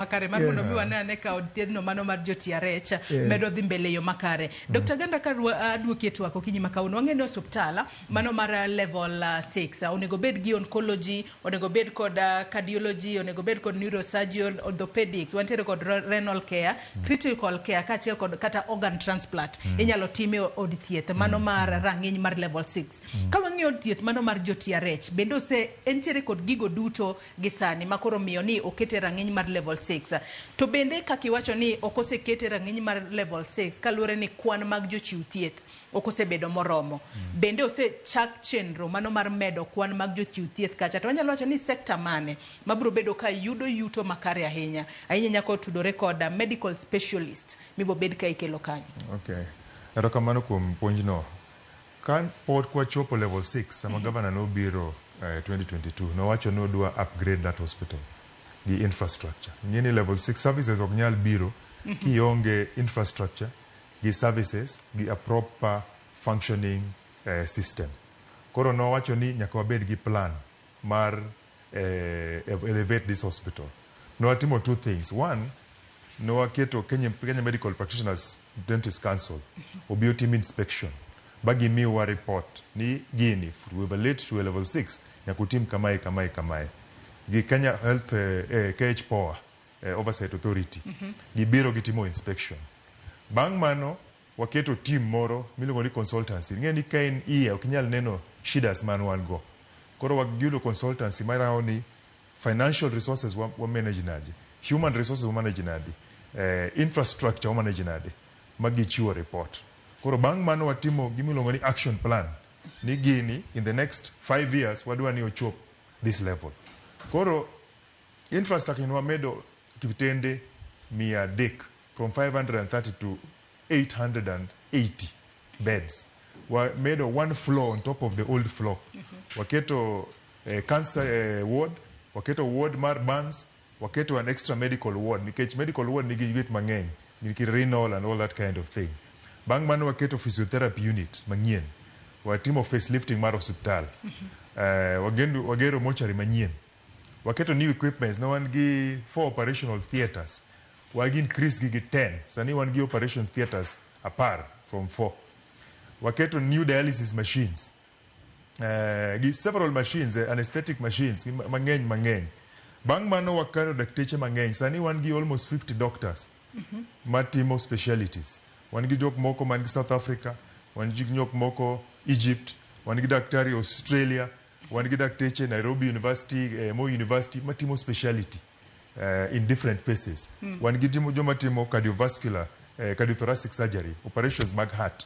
Makare mar mondo mi wane ane ka od thiedhno mano mar jo TRH medo dhi mbele e yo makare. Dr. Ganda, ka aduoki e twak okinyi ma kawuono, wang'eyo ni osuptal mano mar level 6 onego bed gi oncology, onego bed kod cardiology, onego bed kod neurosurgeon, orthopedics, wantiere kod renal care, critical care kaachiel kod kata organ transplant inyalo tim e od thieth mano mar rang'iny mar level 6. Ka wang'iyo od thieth mano mar jo TRH, bende ose entiere kod gigo duto gi sani ma koro miyo ni okete rang'iny mar level 6? To bende kaka iwacho ni ok osekete rang'iny mar level 6 kaluwore ni kwan mag jochiw thieth ok osebedo moromo, bende osechak chenro mano mar medo kwan mag jochiw thieth kacha? To wanyalo wacho ni sekta mane mabiro bedo ka yudo yuto makare ahinya ahinya nyaka otudore kod medical specialist mibobed ka ikelo kanyo? Okay. Erokamano kuom puonjno. Ka pok wachopo level 6, sama governor nobiro 2022, nowacho ni odwa upgrade that hospital gi infrastructure. Ing'e ni level 6 services ok nyal biro kionge infrastructure gi services gi a proper functioning system. Koro nowacho ni nyaka wabed gi plan mar elevate this hospital. Nowatimo two things. One, nowaketo Kenya Medical Practitioners Dentist Council obi otim inspection ba gimiwa report ni gini to evaluate to a level 6 nyaka utim kamae, kamae, kamae. Gi Kenya Health KHPOA, Oversight Authority, gibiro gitimo inspection. Bang' mano waketo team moro miluongo ni consultancy. Ing'e ni ka in iye ok inyal neno shidas man wan go. Koro wayudo consultancy marango ni financial resources wa manage nade, human resources wa manage nade, infrastructure wa manage nade, ma gichiwo report. Koro bang' mano watimo gimiluongo ni action plan ni gini in the next 5 years wadwa ni ochop this level. Koro infrastructure ni wamedo kitende 300, from 530 to 880 beds. Wamedo one floor on top of the old floor. Waketo cancer ward, waketo ward mar burns, waketo an extra medical ward nikech medical ward nigi gik mang'eny, nigi renal and all that kind of thing. Bang' mano waketo physiotherapy unit manyien. Watimo facelifting mar osiptal. Wagero mortuary manyien. Waketo new equipments. Ne wan gi four operational theatres. Wagi increase gi gi 10. Sani wan gi operation theatres 10 from four. Waketo new dialysis machines. Gi several machines, anesthetic machines gi mang'eny mang'eny. Bang' mano wakano dakteche mang'eny. Sani wan gi almost 50 doctors matimo specialities. Wan gi jok moko man gi South Africa, wan gi jok moko Egypt, wan gi daktari Australia, wan gi dakteche Nairobi University, Moi University matimo speciality in different phases. Wan gi joma timo cardiovascular, cardiothoracic surgery, operations mag heart.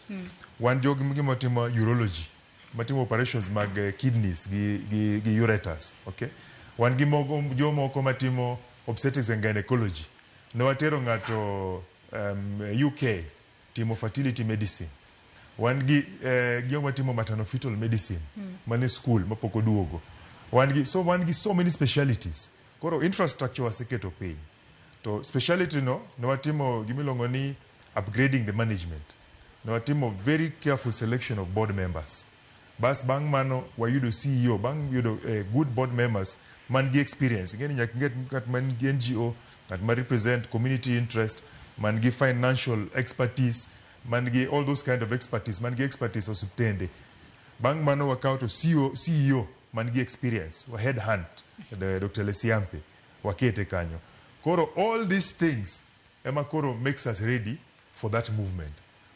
Wan jog matimo urology, matimo operations mag kidneys gi ureters. Okay? Wan gi mogo, jomoko matimo obstetrics and gynecology. Ne watero ng'ato UK timo fertility medicine. Wan gi joma timo maternal-fetal medicine mane school mapok oduogo. Wan gi so wan gi so many specialities. Koro infrastructure waseketo piny. To speciality no ne watimo gimiluongo ni upgrading the management. Ne watimo very careful selection of board members. Bas bang' mano wayudo CEO, bang' yudo good board members man gi experience. Ing'e ni nyaka ing'e ng'at man gi NGO, ng'at ma represent community interest, man gi financial expertise, man gi all those kind of expertise, man gi expertise osiptende. Bang' mano wakawo to CEO man gi experience, wa head hunt Dr. Lesiampe, wakete kanyo. Koro all these things ema koro makes us ready for that movement.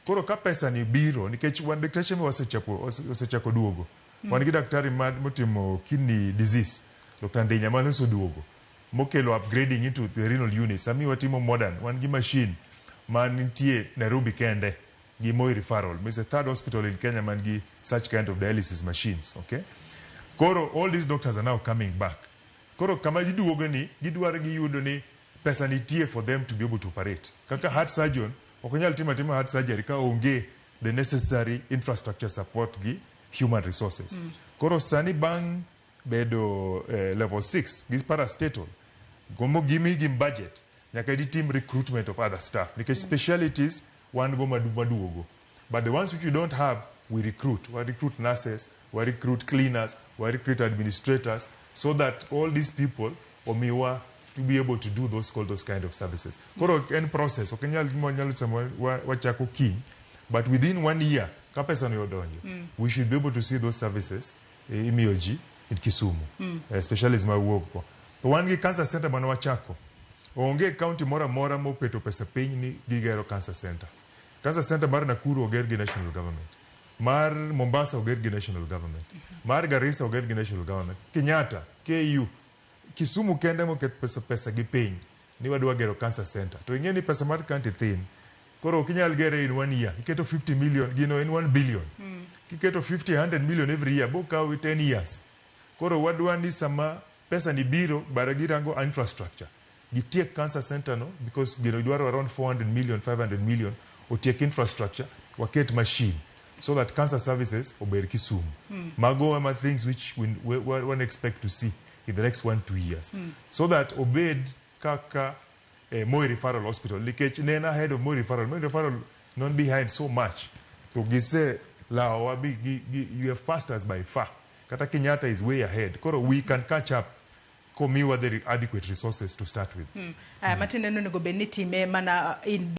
Koro ka pesa ni biro, nikech wan dakteche ma osechako duogo. Wan gi daktari motimo kidney disease, Dr. Ndinya mane oseduogo, mokelo upgrading into the renal unit. Sami watimo modern, wan gi machine man nitie Nairobi kende gi Moi Referral. It's the third hospital in Kenya man gi such kind of dialysis machines, okay? Koro all these doctors are now coming back. Koro kama giduogo ni, gidwaro giyudo ni pesa nitie for them to be able to operate. Kaka heart surgeon, ok onyal timo atima heart surgery ka onge the necessary infrastructure support gi human resources. Koro sani bang' bedo level 6 gi parastatal, gomo gimi gi budget, nyaka gitim recruitment of other staff. Nikech specialities wan go maduogo. But the ones which we don't have, we recruit. We recruit nurses, we recruit cleaners, we recruit administrators, so that all these people omiwa to be able to do those, call those kind of services. Koro en process, ok nyal gima nyalo sama wachako kiny, but within one year, ka pesa no odonjo, we should be able to see those services imiyo ji in Kisumu, specialists ma wuok ko. To wan gi cancer center mane wachako. Onge county moro amora moketo pesa piny ni gigero cancer center. Cancer center mar Nakuru oger gi national government. Mar Mombasa oger gi national government. Mar Garissa oger gi national government. Kenyatta, KU, Kisumu kende moket pesa gi piny ni wadwa gero cancer center. To ing'e ni pesa mar county thin. Koro ok inyal gere in one year. Iketo 50 million, gino en 1 billion. Kiketo 50, 100 million every year, bo kawi 10 years. Koro wadwa ni sama pesa ni biro, bara girango infrastructure. Gitiek cancer center no, because gino dwaro around 400 million, 500 million, otiek infrastructure, waket machine, so that cancer services ober Kisumu. Mago ema things which we expect to see in the next 1, 2 years. So that obed kaka Moi Referral Hospital. Nikech ne en ahead of Moi Referral. Moi Referral not behind so much. To gise lawa bi gi, you have passed us by far. Kata Kenyatta is way ahead. Koro we can catch up komiwa the adequate resources to start with. Matiende ni onego bed ni time mana in